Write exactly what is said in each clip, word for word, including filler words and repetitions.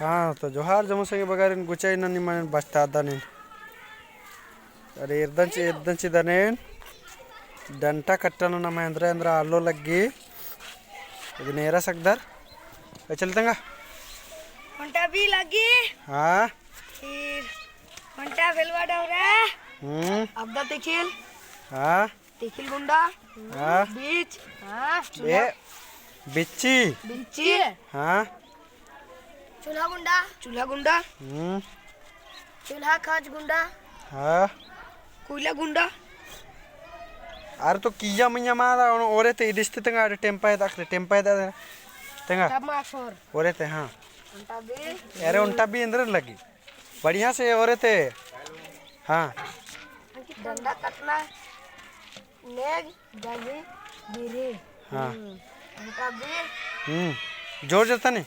हाँ, तो जोहार जम्मो संगी बगारिन। गुचा इन्ना निमन बस्ता दनिन। अरे, एरदन ची, एरदन ची दनिन। डंटा कट्टन नम्है एन्दरा एन्दरा आलो लग्गी। इदन एरा सकदर। ए, चल तेंगा। ओन्टा बी लग्गी। हाँ। फिर ओन्टा भेलवा डौरा। हम्म। अबदा तिखिल। हाँ। तिखिल गुंडा। हाँ। बीच। हाँ। ए, बिच्ची। बिच्ची। हाँ। चूल्हा गुंडा। चूल्हा गुंडा। हम्म। चूल्हा खाच गुंडा। हाँ। कोयला गुंडा। अरे तो किया मइय्याँ मारा, ओरे ते इदिस ते तेंगा, अरे टेम्पा एदा, अरे टेम्पा एदा तेंगा। तब मासोर। ओरे ते, हाँ। ओन्टा बी। अरे ओन्टा बी एन्दरन लग्गी। बढ़िया से ओरे ते। हाँ। डंडा कट्टना। नेग, गही, बिरी। हाँ। ओन्टा बी। हम्म। जोर जोर तनी।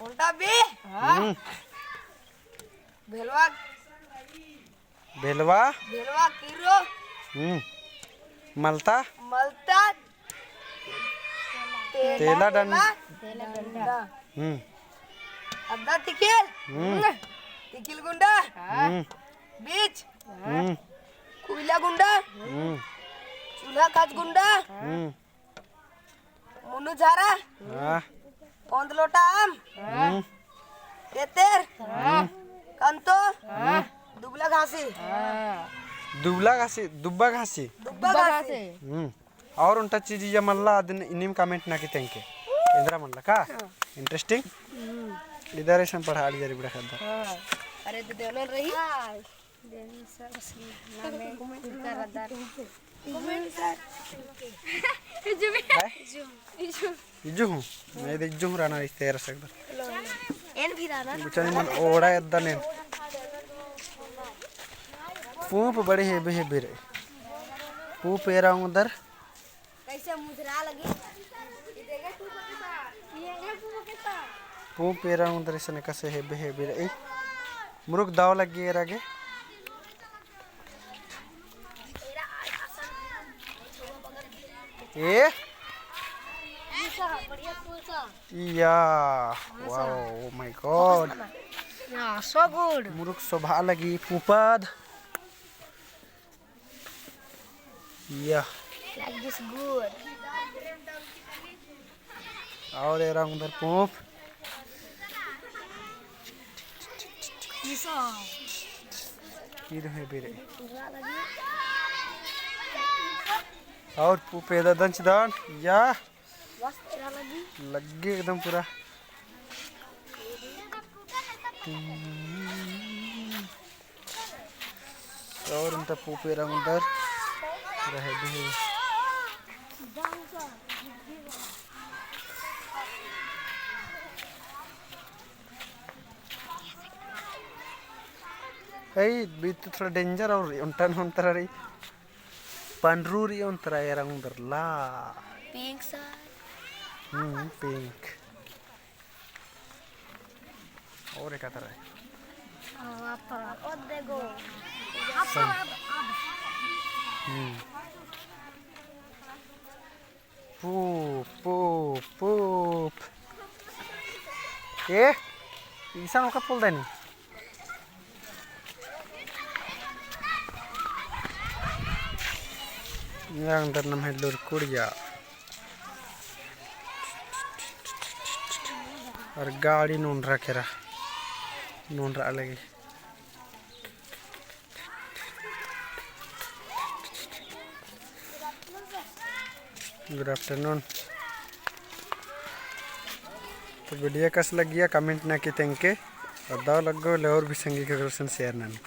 ओन्टा बी। हाँ। हम्म। भेलवा। भेलवा। भेलवा किरो। हम्म। मलता। मलता। तेला डंडा। तेला डंडा। हम्म। अबदा तिखिल। हम्म। तिखिल गुंडा। हम्म। बीच। हम्म। कोयला गुंडा। हम्म। चूल्हा खाच गुंडा। हम्म। मुन्नू झारा। हाँ। ओन्द लोटा आम। हम्म। एतेर। हम्म। कंतो। हम्म। दुबला घासी। दुबला घासी, दुब्बा घासी। दुब्बा घासी। हम्म। और ओन्टा चीज या मल्ला अदिन इन्निम comment नना की तेंगके। एन्दरा मल्ला का? हाँ। Interesting? हम्म। इदर ऐसन पढ़ा आली जरी बड़ा खद्दा। हाँ। अरे दे देना रही। हाँ। इज्जू हूँ। मैं तो इज्जू हूँ राना इस तेरह से एकदम। एन भी राना। बुचन मन ओड़ा एद्दा नेन। पूंप बड़े हेबे हेबे रई। पूंप एरा उंदर। कैसे मुजरा लगी? पूंप एरा उंदर इसने कैसे हेबे हेबे रई। मुरुक दाव लग्गी एरा गे। ए? या, wow, oh my God। Yeah, so good। मुरुक शोभा लगी पूंपद। या। Like this good। और एरा उंदर पूंप। ईद है बेरे। और पूंप एदा दंच दान, या। लग्गी एकदम पूरा। और ओन्टा पूंप एरा उंदर रहे भी। ए, बीत तो थोड़ा danger और ओन्टा नू ओन्टा रई। पंडरू रई ओन्टा एरा उंदर ला। Pink सा। हम्म, pink। और एका तरह है। हम्म। पूंप, पूंप, पूंप। ए, इसन ओका पोलदय नी। एरा उंदर नम्है लूरकुड़िया। और गाड़ी नोंदरा केरा। नोंदरा लगी। Good afternoon। तो video कस लग्गिया comment नना की तेंगके। और दव लग्गो ले और भी संगी के गुसन share नना।